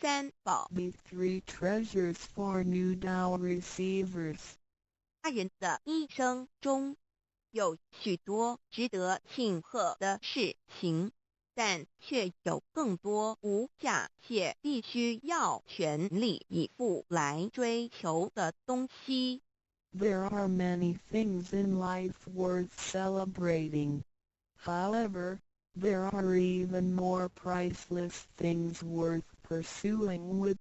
三寶。 The three treasures for new Tao receivers. 人的一生中，有許多值得慶賀的事情，但卻有更多無價且必須要全力以赴來追求的東西。 There are many things in life worth celebrating. However, there are even more priceless things worth pursuing with